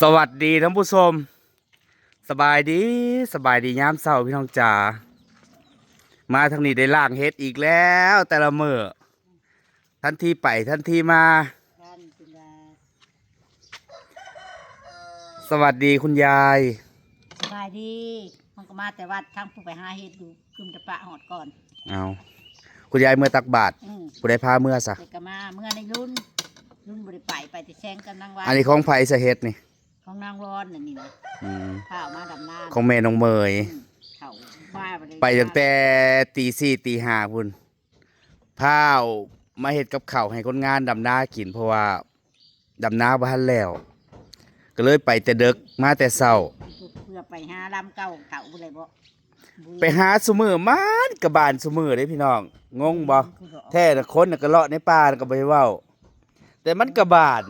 ສະຫວັດດີທ່ານຜູ້ຊົມ ສະບາຍດີ ສະບາຍດີຍາມເຊົ້າພີ່ນ້ອງຈ໋າ. ມາທາງນີ້ໄດ້ລ້າງເຫັດອີກແລ້ວແຕ່ລະມື້ ທັນທີໄປທັນທີມາ. ສະຫວັດດີຄຸນຍາຍ. ສະບາຍດີ. ມັນກໍມາແຕ່ວັດ ທາງຜູ້ໄປຫາເຫັດຢູ່ ຄືມແຕ່ປະຮອດກ່ອນ. ເອົ້າ ຄຸນຍາຍເມືອຕັກບາດ. ອືມ ຜູ້ໃດພາເມືອຊະ? ແຕ່ກໍມາ ເມືອໃນລຸນ ລຸນບໍ່ໄດ້ໄປ ໄປແຕ່ແຊງກັບນາງວັນ. ອັນນີ້ຂອງໃຜຊະເຫັດນີ້? ຂອງນາງວອນອັນນີ້ນະ. ອືມ ພາອອກມາດຳນາ ຂອງແມ່ນ້ອງເໝີຍ. ອືມ ເຂົ້າມາບໍ່ໄດ້ ໄປຕັ້ງແຕ່ຕີສີ່ຕີຫ້າພຸ້ນ ພາວມາເຮັດກັບເຂົ້າໃຫ້ຄົນງານດຳນາກິນ ເພາະວ່າດຳນາບໍ່ທັນແລ້ວ ກໍເລີຍໄປແຕ່ເດິກ ມາແຕ່ເຊົ້າ ເພື່ອໄປຫາລຳເກົ່າເຖົ້າພຸ້ນແຫຼະບໍ? ໄປຫາຊຸມື້ ມັນກະບານຊຸມື້ເດ້ພີ່ນ້ອງ ງົງບໍ່? ແທ້ນະ ຄົນນະກະເລາະໃນປ່ານະກະບໍ່ໃຫ້ເວົ້າ ແຕ່ມັນກະບານ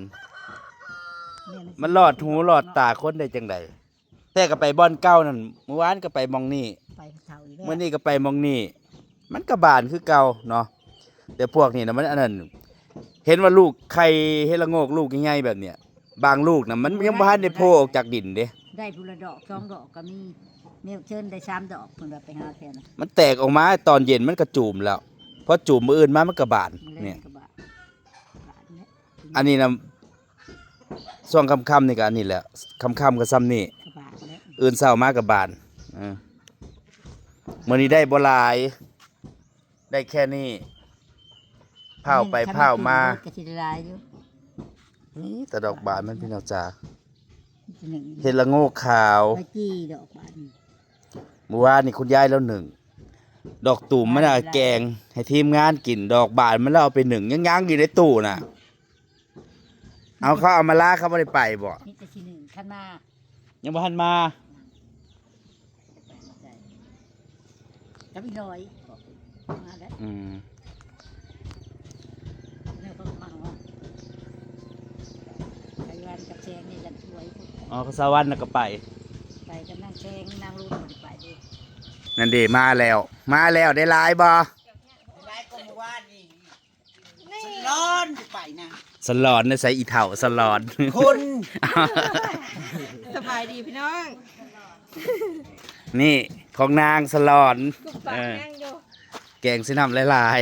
ແມ່ນ ມັນລອດຫູລອດຕາຄົນໄດ້ຈັ່ງໃດ? ແຕ່ກໍໄປບ່ອນເກົ່ານັ້ນ ມື້ວານກໍໄປໝ່ອງນີ້ ໄປເຂົາອີກແລ້ວ ມື້ນີ້ກໍໄປໝ່ອງນີ້ ມັນກໍບານຄືເກົ່າເນາະ. ແຕ່ພວກນີ້ນະ ມັນອັນນັ້ນ ເຫັນວ່າລູກໄຂ່ເຫັດລະໂງກລູກໃຫຍ່ໆແບບເນີ້ຍ ບາງລູກນະ ມັນຍັງບໍ່ທັນໄດ້ໂຜ່ອອກຈາກດິນເດ້. ໄດ້ພຸ້ນລະດອກສອງດອກກໍມີ ແມ່ເຊີນໄດ້ສາມດອກ ເພິ່ນວ່າໄປຫາແຖວນັ້ນ ມັນແຕກອອກມາຕອນເຢັນ ມັນກໍຈູມແລ້ວ ພໍຈູມມື້ອື່ນມາ ມັນກໍບານ ມື້ແລງ ນີ້ ກໍບານ ບານແຫຼະ. ອັນນີ້ນະ ຊ່ວງຄ່ຳໆນີ້ກໍອັນນີ້ແຫຼະ ຄ່ຳໆກໍຊ່ຳນີ້ ກໍບານແຫຼະ ອື່ນເຊົ້າມາກໍບານ. ເອີ ມື້ນີ້ໄດ້ບໍ່ຫຼາຍ ໄດ້ແຄ່ນີ້ ພ້າວໄປພ້າວມາ ກໍຊິໄດ້ຫຼາຍຢູ່. ນີ້ແຕ່ດອກບານມັນ ພີ່ນ້ອງຈ໋າ ເຫັດລະໂງກຂາວ ໄປຈີ່ດອກບານ. ມື້ວານນີ້ຄຸນຍາຍລາວໜຶ້ງ ດອກຕູມມັນນະ ແກງໃຫ້ທີມງານກິນ ດອກບານມັນລາວເອົາໄປໜຶ້ງ ຍັງໆຢູ່ໃນຕູ້ນະ. ເອົາ ເຂົາເອົາມາລາ ເຂົາບໍ່ໄດ້ໄປບໍ? ມີແຕ່ຊິໜຶ້ງ ຄັນມາ ຍັງບໍ່ທັນມາ ກັບອີຫຼອຍ ມາແລ້ວ. ອືມ ແລ້ວກໍມາຮອດ ໄປວັນກັບແຊງນີ້ກັນຊ່ວຍ. ອໍ ສະຫວັນນະກໍໄປ ໄປກັບນາງແຊງ ນາງລຸນບໍ່ໄດ້ໄປເດ້. ນັ້ນເດ້ ມາແລ້ວ ມາແລ້ວ ໄດ້ຫຼາຍບໍ່? ຫຼາຍກວ່າມື້ວານນີ້. ສະຫຼອນໄປນະ ສະຫຼອນນະໃສ ອີເຖົ້າສະຫຼອນ ຄົນ. ສະບາຍດີພີ່ນ້ອງ ນີ້ຂອງນາງສະຫຼອນ ເອີ ແກງໃສ່ນ້ຳຫຼາຍ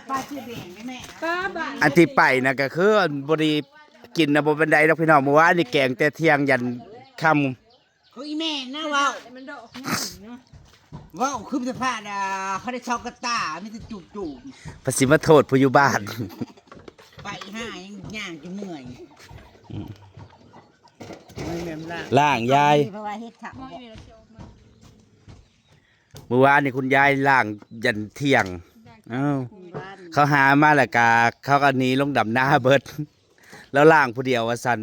ໆ ປາຊິແບ່ງໃຫ້ແມ່ ປາບາດ ອັນທີ່ໄປນະກໍຄືບໍ່ໄດ້ກິນນະ ບໍ່ປານໃດດອກພີ່ນ້ອງ. ມື້ວານນີ້ແກງແຕ່ທ່ຽງຢັນຄ່ຳ. ຄືອີແມ່ນະເວົ້າ ມັນດອກ ເວົ້າຄືສະພາດ ອ່າ ເຂົາໄດ້ຊອກກະຕ່າ ມີແຕ່ຈູບໆ ພາສີມາໂທດຜູ້ຢູ່ບ້ານ ໄປຫາຫຍັງຍ່າງຈົນເມື່ອຍ. ອືມ ລ້າງ ລ້າງຍາຍ ເພາະວ່າເຮັດເຖົ້າ. ມື້ວານນີ້ຄຸນຍາຍລ້າງຢັນທ່ຽງ. ເອົ້າ ເຂົາຫາມາແລ້ວກະ ເຂົາກໍໜີລົງດຳນາເບິດ ລາວລ້າງຜູ້ດຽວວ່າຊັ້ນ.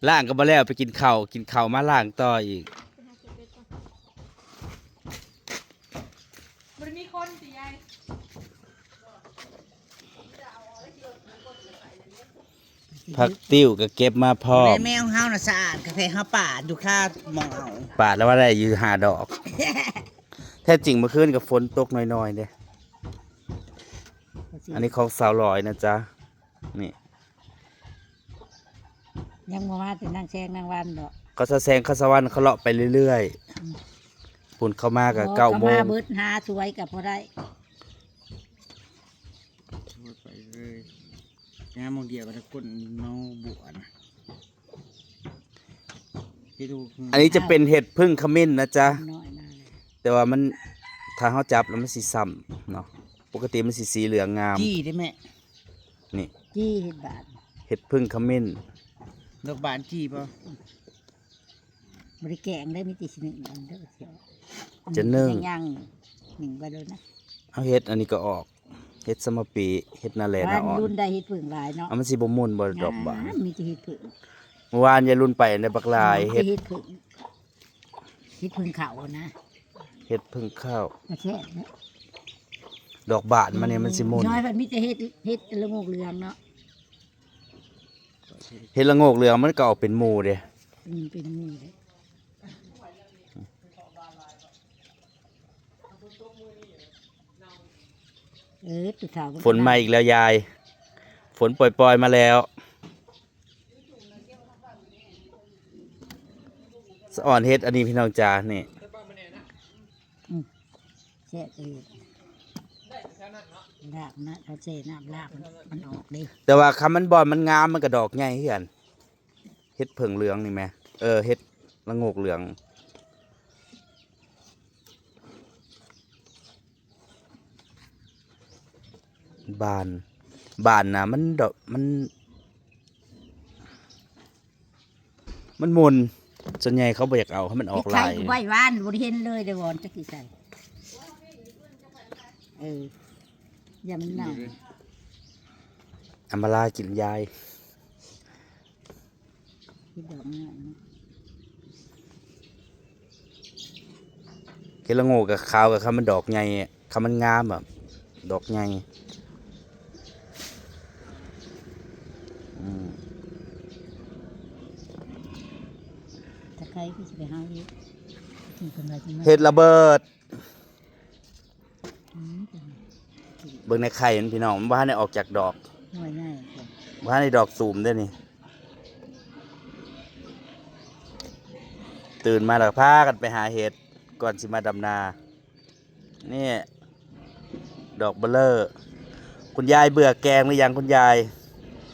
ລ້າງກໍບໍ່ແລ້ວ ໄປກິນເຂົ້າ ກິນເຂົ້າມາລ້າງຕໍ່ອີກ. ບໍ່ໄດ້ມີຄົນຕິຍາຍ? ຜັກຕິ້ວກໍເກັບມາພ້ອມ. ແມ່ຂອງເຮົານະສະອາດ ກະແພເຮົາປາດຢູ່ຄາໝ່ອງເອົາ ປາດແລ້ວວ່າໄດ້ຢູ່ຫ້າດອກ. ແທ້ຈິງເມື່ອຄືນກໍຝົນຕົກໜ້ອຍໆເດ້. ອັນນີ້ຂອງສາວຫຼອຍນະຈ໊ະ ນີ້ ຍັງບໍ່ມາແຕ່ນາງແຊງນາງວັນດອກ. ເຂົາສະແຊງ ເຂົາສະຫວັນ ເຂົາເລາະໄປເລື້ອຍໆ. ອືມ ພຸ້ນເຂົາມາກໍເກົ້າໂມງ ເຂົາມາເບິດ ຫາສວຍກໍບໍ່ໄດ້. ໄປເລີຍ ງາມໝ່ອງດຽວກັບຄົນເມົາບົວນະ. ອັນນີ້ຈະເປັນເຫັດເຜິ້ງຂະເໝັ້ນນະຈ໊ະ ແຕ່ວ່າມັນ ຖ້າເຮົາຈັບແລ້ວມັນຊິຊ້ຳເນາະ. ປົກກະຕິມັນຊິສີເຫຼືອງງາມ. ຈີ່ເດ້ແມ່ ນີ້ ຈີ່ເຫັດບານ ເຫັດເຜິ້ງຂະເໝັ້ນ. ດອກບານຈີ່ບໍ່? ບໍ່ໄດ້ແກງໄດ້ ມີແຕ່ຊິໜຶ້ງອັນເດີ ຈະໜຶ້ງ ຍັງໜຶ້ງໄວ້ໂລດນະ. ເອົາເຫັດອັນນີ້ກໍອອກ ເຫັດສະມະປີ ເຫັດນາແລນາອ່ອນ. ລຸນໄດ້ເຫັດເຜິ້ງຫຼາຍເນາະ. ເອົາ ມັນຊິບໍ່ໝຸ່ນບໍ່ດອກບານ? ມີແຕ່ເຫັດເຜິ້ງ. ມື້ວານຍາຍລຸນໄປໄດ້ບັກຫຼາຍເຫັດ ເຫັດເຜິ້ງ ເຫັດເຜິ້ງເຂົ້ານະ ເຫັດເຜິ້ງເຂົ້າ ມັນແຊບເນາະ. ດອກບານມັນນີ້ມັນຊິໝຸ່ນ. ນ້ອຍ ມັນມີແຕ່ເຫັດ ເຫັດລະໂງກເຫຼືອງເນາະ. ເຫັດລະໂງກເຫຼືອງມັນກໍອອກເປັນໝູ່ເດ້. ອືມ ເປັນໝູ່ເດ້. ເອີ ຜູ້ເຖົ້າ ຝົນມາອີກແລ້ວຍາຍ ຝົນປ່ອຍໆມາແລ້ວ. ສະອອນເຮັດອັນນີ້ພີ່ນ້ອງຈ໋າ ນີ້ ອືມ ແຊະເອີ ລາກນະ ເຂົາແຊ່ນ້ຳລາກມັນ ມັນອອກເດ້ ແຕ່ວ່າຄັນມັນບ່ອນມັນງາມ ມັນກໍດອກໃຫຍ່ຄືກັນ. ເຫັດເຜິ້ງເຫຼືອງນີ້ແມ ເອີ ເຫັດລະໂງກເຫຼືອງ. ບານ ບານນະ ມັນດອກ ມັນ ມັນມົນ ສ່ວນໃຫຍ່ເຂົາບໍ່ຢາກເອົາໃຫ້ມັນອອກຫຼາຍ. ເຫັດໄຂ່ກໍໄວ້ວານ ບໍ່ໄດ້ເຫັນເລີຍ ແຕ່ກ່ອນຈັກຊິໃສ່ ເອີ ຢ່າມັນເນົ່າ ອຳມາລາກິນຢາຍ. ເຫັດດອກງາມເນາະ ເຫັດລະໂງກກັບຂາວ ກໍຄັນມັນດອກໃຫຍ່ ຄັນມັນງາມອະ ດອກໃຫຍ່. ອືມ ຕະໄຄຄືຊິໄປຫາເຫັດ ເຫັດລະເບີດ. ອືມ ເບິ່ງໃນໄຂ່ມັນພີ່ນ້ອງ ມັນບໍ່ທັນໄດ້ອອກຈາກດອກ ໜ່ວຍໃຫຍ່ ບໍ່ທັນໄດ້ດອກຕູມເດ້ນີ້. ຕື່ນມາແລ້ວພາກັນໄປຫາເຫັດ ກ່ອນຊິມາດຳນາ. ນີ້ ດອກເບີເລີ ຄຸນຍາຍເບື່ອແກງຫຼືຍັງຄຸນຍາຍ?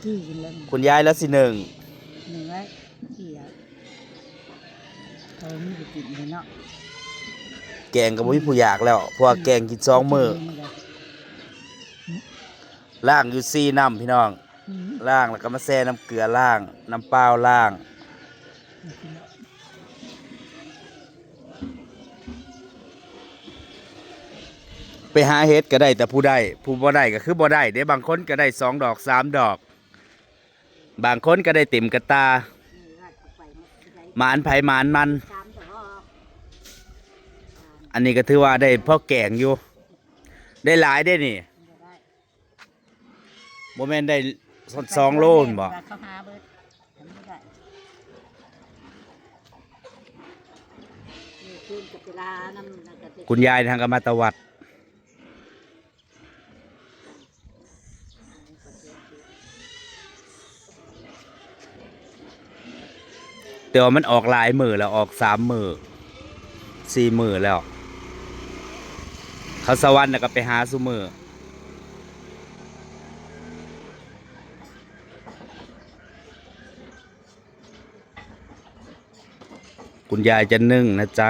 ຄືກິນແລ້ວ ຄຸນຍາຍລາວຊິໜຶ້ງ ໜຶ້ງໄວ້ ເສຍ ເອີ ມີແຕ່ກິນເລີຍເນາະ ແກງກໍບໍ່ມີຜູ້ຢາກແລ້ວ ເພາະວ່າແກງກິນສອງມື້. ອືມ ລ້າງຢູ່ສີ່ນ້ຳພີ່ນ້ອງ ອືມ ລ້າງແລ້ວກໍມາແຊ່ນ້ຳເກືອ ລ້າງ ນ້ຳເປົ່າລ້າງ. ໄປຫາເຫັດກໍໄດ້ແຕ່ຜູ້ໄດ້ ຜູ້ບໍ່ໄດ້ກໍຄືບໍ່ໄດ້ເດ້. ບາງຄົນກໍໄດ້ສອງດອກສາມດອກ ບາງຄົນກໍໄດ້ເຕັມກະຕ່າ ໝານໃຜໝານມັນ. ອັນນີ້ກໍຖືວ່າໄດ້ພໍແກງຢູ່ ໄດ້ຫຼາຍເດ້ນີ້. ບໍ່ແມ່ນໄດ້ສອງໂລພຸ້ນບໍ? ເຂົາຫາເບິດ ອັນນີ້ໄດ້ ນີ້ຄືນກັບເວລານຳ ນັ້ນກໍ ຄຸນຍາຍທາງກໍມາແຕ່ວັດ. ແຕ່ວ່າມັນອອກຫຼາຍມື້ແລ້ວ ອອກສາມມື້ສີ່ມື້ແລ້ວ ເຂົາສະຫວັນນະກໍໄປຫາຊຸມື້. ຄຸນຍາຍຈະໜຶ້ງນະຈ໊ະ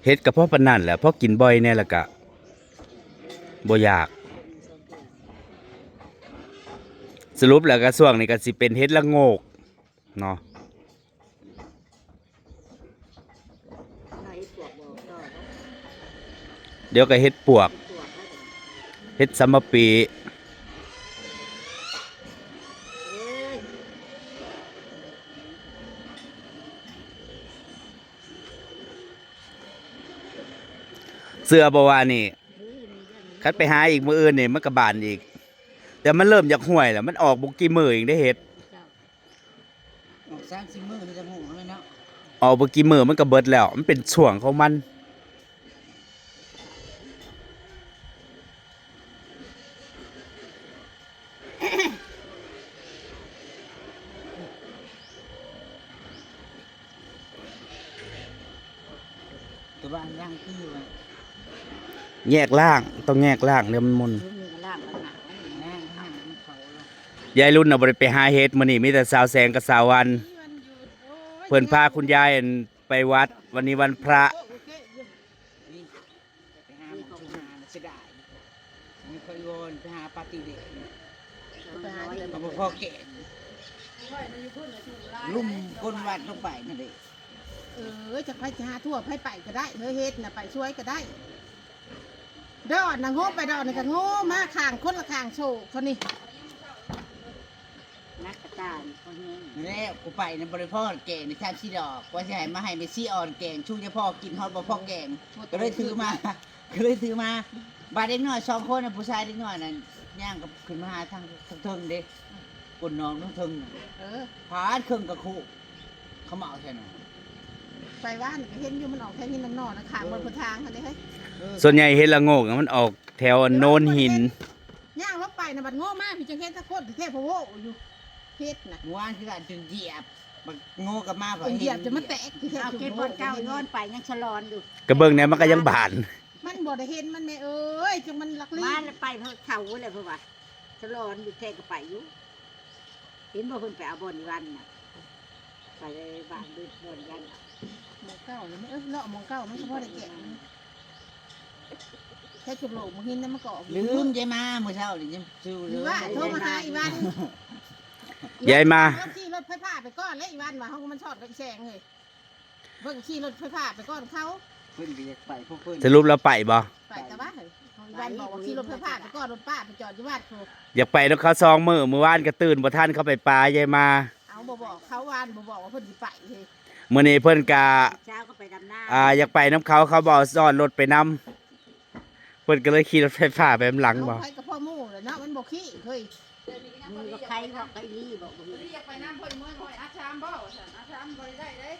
ເຫັດກໍພໍປານນັ້ນແຫຼະ ພໍກິນບ່ອຍແດ່ ແລ້ວກະບໍ່ຢາກ. ສະຫຼຸບແລ້ວກະຊ່ວງນີ້ກະຊິເປັນເຫັດລະໂງກເນາະ. ດຽວກໍເຫັດປວກ ເຫັດສຳມະປີ. ເຊື່ອບໍ່ວ່ານີ້ ຄັນໄປຫາອີກມື້ອື່ນນີ້ ມັນກໍບານອີກ. ແຕ່ມັນເລີ່ມຢາກຫ່ວຍແລ້ວ ມັນອອກບໍ່ກີ່ມື້ເອງເດ້ເຫັດ. ອອກສາມສີ່ມື້ນີ້ກໍຮູ້ແລ້ວເນາະ ອອກບໍ່ກີ່ມື້ມັນກໍເບິດແລ້ວ ມັນເປັນຊ່ວງຂອງມັນ. ແຕ່ວ່າລ້າງຄືວ່າ ແຍກລ້າງ ຕ້ອງແຍກລ້າງເດີ ມັນມົນ. ຊຸມນີ້ກໍລ້າງກັນໜາວ ລ້າງ ລ້າງໃຫ້ມັນເຂົ້າແລ້ວ. ຍາຍລຸນນະບໍ່ໄດ້ໄປຫາເຫັດ ມື້ນີ້ມີແຕ່ສາວແສງກັບສາວວັນ ເພິ່ນພາຄຸນຍາຍ ອັນ ໄປວັດ ວັນນີ້ວັນພະ. ໄປຫາໝ່ອງທີ່ຫາ ເສຍດາຍ ມີຂ້ອຍວອນໄປຫາປາຕີເດດ ກໍບໍ່ພໍແກງ ລຸ່ມກົ້ນວັດລົງໄປນັ້ນເດ້. ເອີ ຈັກໃຜຊິຫາທົ່ວ ໃຜໄປກໍໄດ້ເຮີ້ຍ ເຫັດນະ ໄປຊ່ວຍກໍໄດ້. ດອນນະໂງ່ໄປ ດອນນີ້ກໍໂງ່ມາ ຂ້າງຄົນລະຂ້າງໂຊກເທົ່ານີ້. ນັກກະຕ່ານີ້ພໍແຮງ ແລ້ວກູໄປນະບໍ່ໄດ້ພໍແກງນີ້ ສາມສີ່ດອກ ວ່າຊິໃຫ້ມາໃຫ້ແມ່ຊີອ່ອນແກງ ຊູຈະພໍກິນຮອດບໍ່ພໍແກງ ກໍເລີຍຖືມາ ກໍເລີຍຖືມາ. ບາດເດັກນ້ອຍສອງຄົນນະ ຜູ້ຊາຍເດັກນ້ອຍນັ້ນ ຍ່າງກັບຂຶ້ນມາຫາທາງເທິງເດ້ ກົ້ນໜອງທາງເທິງນະ. ເອີ ພາດເຄິ່ງກະຄຸ ເຂົາມາເອົາໃສ່ນະ ໄປວານກໍເຫັນຢູ່ ມັນອອກແຖວຫີນນອນນະ ຂ້າງບົນຫົນທາງຫັ້ນເດ້ເຮີ້ຍ. ເອີ ສ່ວນໃຫຍ່ເຫັດລະໂງກນະ ມັນອອກແຖວໂນນຫີນ. ຍ່າງລົງໄປນະ ບັດໂງ່ມາ ພີ່ຈັ່ງເຫັນແຕ່ຄົນແທ້ໆ ໂພໂວຢູ່ ເຫັດນະ. ເມື່ອວານຄືກັນ ຈົນຢຽບ ບັກໂງ່ກັບໝາ ເພິ່ນຢຽບຈະມາແຕກ ເອົາເກັບບ່ອນເກົ່າ ຍ້ອນໄປຍັງສະຫຼອນຢູ່ ກະເບິ່ງແດ່ ມັນກະຍັງບານ ມັນບໍ່ໄດ້ເຫັນມັນແມ່ເອີຍ ຈັ່ງມັນລັກລີ້ ມາແລ້ວໄປເຂົາແລ້ວ ເພາະວ່າສະຫຼອນຢູ່ແທ້ກະໄປຢູ່ ເຫັນບໍ່ ເພິ່ນໄປເອົາບ່ອນອີ່ວັນນະ ໄປບ້ານເບິດບ່ອນອີ່ວັນ ໝ່ອງເກົ່າແລ້ວແມ່ເອີຍ ເລາະໝ່ອງເກົ່າມັນກະພໍໄດ້ແກະ ແຄ່ຈຸໂລກບໍ່ເຫັນນະ ມັນກະອອກ ລືມ ຍາຍມາ ມື້ເຊົ້ານີ້ຍັງຊື່ເລີຍ ວ່າໂທມາຫາອີ່ວັນ ຍາຍມາ ຂີ່ລົດໄຟຟ້າໄປກ່ອນແລ້ວ ອີ່ວັນວ່າ ເຮົາກະມັນຊອດກັບອີ່ແສງເຮີ້ຍ ເບິ່ງຂີ່ລົດໄຟຟ້າໄປກ່ອນເຂົາ ເພິ່ນກະຢາກໄປຂອງເພິ່ນ ສະຫຼຸບແລ້ວໄປບໍ່? ໄປແຕ່ວ່າເຮີ້ຍ ອີ່ວັນບອກວ່າຂີ່ລົດໄຟຟ້າໄປກ່ອນ ລົດປ້າໄປຈອດຢູ່ວັດພຸ້ນ ຢາກໄປນຳເຂົາສອງມື້ ມື້ວານກະຕື່ນບໍ່ທັນ ເຂົາໄປປ່າ ຍາຍມາ ເອົາ ບໍ່ບອກເຂົາ ວານບໍ່ບອກວ່າເພິ່ນຊິໄປເຮີ້ຍ ມື້ນີ້ເພິ່ນກະ ເຊົ້າກະໄປດຳນາ ອ່າ ຢາກໄປນຳເຂົາ ເຂົາບໍ່ເອົາຊ້ອນລົດໄປນຳ ເພິ່ນກະເລີຍຂີ່ລົດໄຟຟ້າໄປນຳຫຼັງບໍ່ ໄປກະພໍໝູ່ແຫຼະເນາະ ມັນບໍ່ຂີ້ເຮີ້ຍ ມີກະໃຜບອກໄປນີ້ບອກບໍ່ເຫັນ ຢາກໄປນຳເພິ່ນ ເມືອນຫ້ອຍອັດຊາມບໍ່ ວ່າຊັ້ນ ອັດຊາມບໍ່ໄດ້ໄດ້ເດ້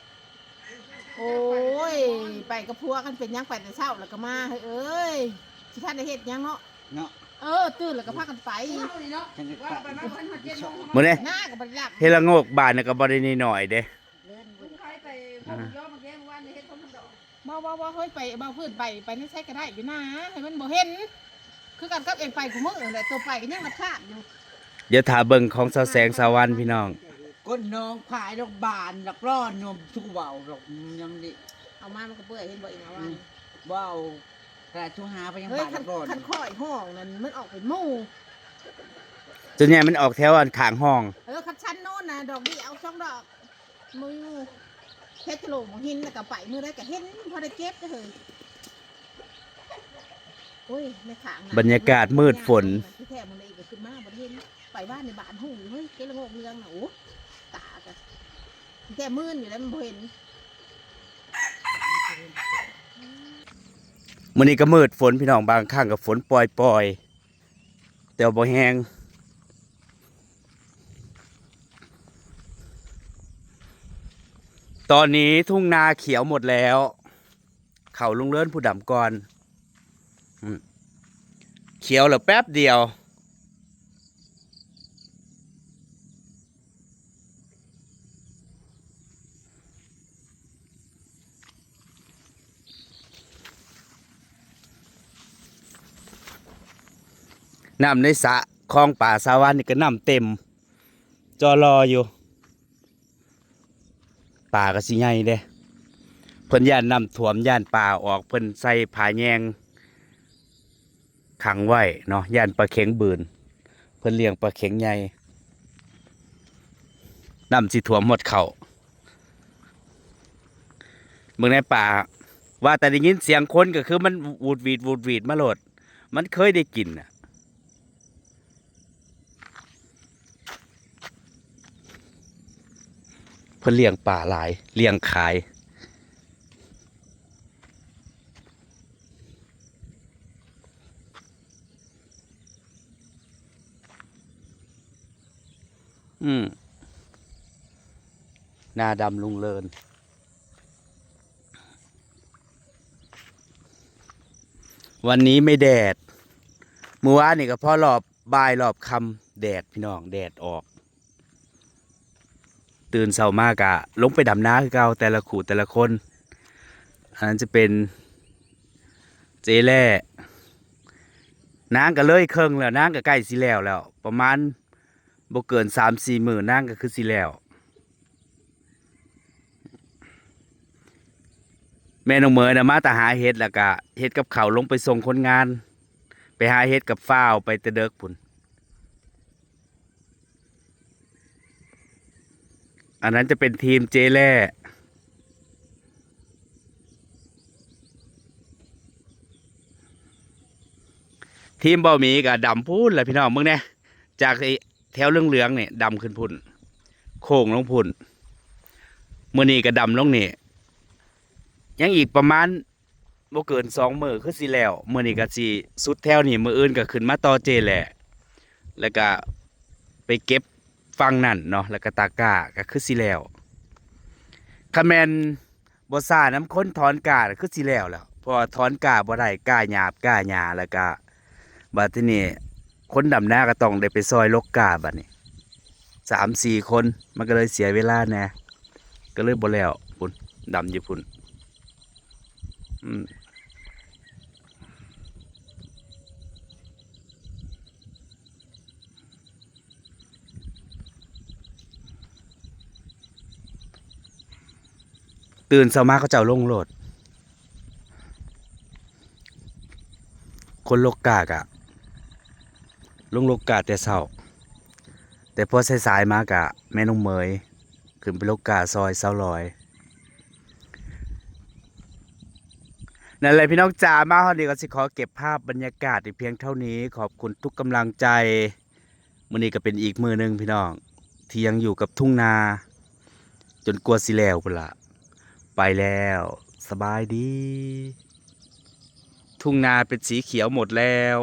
ໂອ້ຍ ໄປກັບຜົວ ຄັນເປັນຫຍັງໄປແຕ່ເຊົ້າແລ້ວກະມາ ເຮີ້ຍເອີຍ ຊິທັນໄດ້ເຮັດຫຍັງເນາະ ເນາະ ເອີ ຕື່ນແລ້ວກະພາກັນໄປ ເຮົານີ້ເນາະ ຈັ່ງໄດ້ໄປ ວ່າໄປມາບໍ່ທັນຮອດເຈັດໂມງ ມື້ນີ້ ໜ້າກະບໍ່ໄດ້ຫຼັບ ເຮັດລະໂງກບາດນີ້ກະບໍ່ໄດ້ນ້ອຍເດ້ ລຸງໄຄໄປເວົ້າຢອມມາແກງວານນີ້ ເຮັດຄົນທຳດອກ ບໍ່ ບໍ່ ບໍ່ ເຮີ້ຍ ໄປ ເບົາພື້ນໄປ ໄປໃນໃສກະໄດ້ຢູ່ນາ ໃຫ້ມັນບໍ່ເຫັນ ຄືກັນກັບເອງໄປຄູ່ມື້ຫັ້ນແຫຼະ ໂຕໄປກະຍັງລັດຄາບຢູ່ ດຽວຖ້າເບິ່ງຂອງສາວແສງສາວວັນພີ່ນ້ອງ ກົ້ນໜອງພາຍດອກບານດອກລ້ອນ ນມຊຸກເວົ້າດອກ ຍັງດີ ເອົາມາມັນກະເປື່ອຍ ເຫັນບໍ່ເອງເອົາມາ ອືມ ບໍ່ເອົາ ຂະໜາດຊຸກຫາໄປຍັງ ເຮີ້ຍ ບານດອກລ້ອນ ຄັນຂ້ອຍຫ້ອງນັ້ນ ມັນອອກເປັນໝູ່ ສ່ວນໃຫຍ່ມັນອອກແຖວອັນຂ້າງຫ້ອງ ເອີ ຄັນຊັ້ນໂນ້ນນະ ດອກດຽວສອງດອກ ມື້ເຮັດໂຫຼໝາກຫີນ ແລ້ວກະໄປມື້ໃດກະເຫັນ ພໍໄດ້ເກັບເດີເຮີ້ຍ ໂອ້ຍ ໃນຂ້າງນະ ບັນຍາກາດມືດຝົນ ແທ້ມື້ໃດກະຂຶ້ນມາບໍ່ໄດ້ເຫັນ ໄປບ້ານໃນບ້ານຫູເຮີ້ຍ ເກັບລະໂງກເຫຼືອງນະ ໂອ້ ຕາກະ ແທ້ມື່ນຢູ່ແລ້ວມັນບໍ່ເຫັນ ມື້ນີ້ກະມືດຝົນພີ່ນ້ອງ ບາງຄັ້ງກະຝົນປ່ອຍໆ ແຕ່ບໍ່ແຮງ ຕອນນີ້ທົ່ງນາຂຽວໝົດແລ້ວ ເຂົ້າລຸງເລີນຜູ້ດຳກ່ອນ ອືມ ຂຽວແລ້ວແປັບດຽວ ນ້ຳໃນສະຄອງປາສາວັນນີ້ກະນ້ຳເຕັມ ຈໍ່ລໍຢູ່ ປາກະຊິໃຫຍ່ເດ້ ເພິ່ນຢ້ານນ້ຳຖ້ວມ ຢ້ານປາອອກ ເພິ່ນໃສ່ຜ້າແຍງ ຂັງໄວ້ເນາະ ຢ້ານປາເຂັງບືນ ເພິ່ນລ້ຽງປາເຂັງໃຫຍ່ ນ້ຳຊິຖ້ວມຮອດເຂົ້າ ເບິ່ງໃນປ່າ ວ່າແຕ່ໄດ້ຍິນສຽງຄົນກະຄືມັນຫວູດຫວີດຫວູດຫວີດມາໂລດ ມັນເຄີຍໄດ້ກິນນະ ເພິ່ນລ້ຽງປາຫຼາຍ ລ້ຽງຂາຍ ອືມ ນາດຳລຸງເລີນ ວັນນີ້ໄມ່ແດດ ມື້ວານນີ້ກະພໍລອບບ່າຍລອບຄ່ຳ ແດດພີ່ນ້ອງ ແດດອອກ ຕື່ນເຊົ້າມາກະລົງໄປດຳນາຄືເກົ່າ ແຕ່ລະຄູ່ແຕ່ລະຄົນ ອັນນັ້ນຈະເປັນເຈ້ແລ້ ນາງກະເລີຍເຄິ່ງແລ້ວ ນາງກະໃກ້ຊິແລ້ວແລ້ວ ປະມານບໍ່ເກີນສາມສີ່ມື້ ນາງກະຄືຊິແລ້ວ ແມ່ນ້ອງເໝີນະ ມາແຕ່ຫາເຫັດ ແລ້ວກະເຮັດກັບເຂົ້າ ລົງໄປສົ່ງຄົນງານ ໄປຫາເຫັດກະຟ້າວໄປແຕ່ເດິກພຸ້ນ ອັນນັ້ນຈະເປັນທີມເຈ້ແລ້ ທີມບໍ່ມີກະດຳພຸ້ນແຫຼະພີ່ນ້ອງ ເບິ່ງແດ່ ຈາກໄອ້ແຖວເຫຼືອງໆນີ້ ດຳຂຶ້ນພຸ້ນ ໂຄ້ງລົງພຸ້ນ ມື້ນີ້ກະດຳລົງນີ້ ຍັງອີກປະມານ ບໍ່ເກີນສອງມື້ຄືຊິແລ້ວ ມື້ນີ້ກະຊິສຸດແຖວນີ້ ມື້ອື່ນກະຂຶ້ນມາຕໍ່ເຈ້ແລ້ ແລ້ວກະໄປເກັບຝັ່ງນັ້ນເນາະ ແລ້ວກະຕາກ້າກະຄືຊິແລ້ວ ຄັນແມ່ນບໍ່ຊ້ານຳຄົນຖອນກ້າກະຄືຊິແລ້ວແລ້ວ ເພາະວ່າຖອນກ້າບໍ່ໄດ້ ກ້າຫຍ້າ ກ້າຫຍ້າ ແລ້ວກະບາດທີນີ້ຄົນດຳນາກະຕ້ອງໄດ້ໄປຊ່ອຍລົກກ້າ ບາດນີ້ສາມສີ່ຄົນ ມັນກະເລີຍເສຍເວລາແດ່. ກໍເລີຍບໍ່ແລ້ວພຸ້ນ ດຳຢູ່ພຸ້ນ. ອືມ ຕື່ນເຊົ້າມາເຂົາເຈົ້າລົງໂລດ. ຄົນລົກກ້າກະລົງລົກກ້າແຕ່ເຊົ້າ, ແຕ່ພໍສາຍໆມາກະແມ່ນ້ອງເໝີຍຂຶ້ນໄປລົກກ້າຊ່ອຍສາວລອຍ. ນັ້ນແຫຼະພີ່ນ້ອງຈ໋າ, ມາຮອດນີ້ກໍຊິຂໍເກັບພາບບັນຍາກາດໄວ້ພຽງເທົ່ານີ້. ຂອບຄຸນທຸກກຳລັງໃຈ. ມື້ນີ້ກໍເປັນອີກມື້ໜຶ່ງພີ່ນ້ອງ ທີ່ຍັງຢູ່ກັບທົ່ງນາ ຈົນກວ່າຊິແລ້ວພຸ້ນລະ. ໄປແລ້ວ, ສະບາຍດີ. ທົ່ງນາເປັນສີຂຽວໝົດແລ້ວ.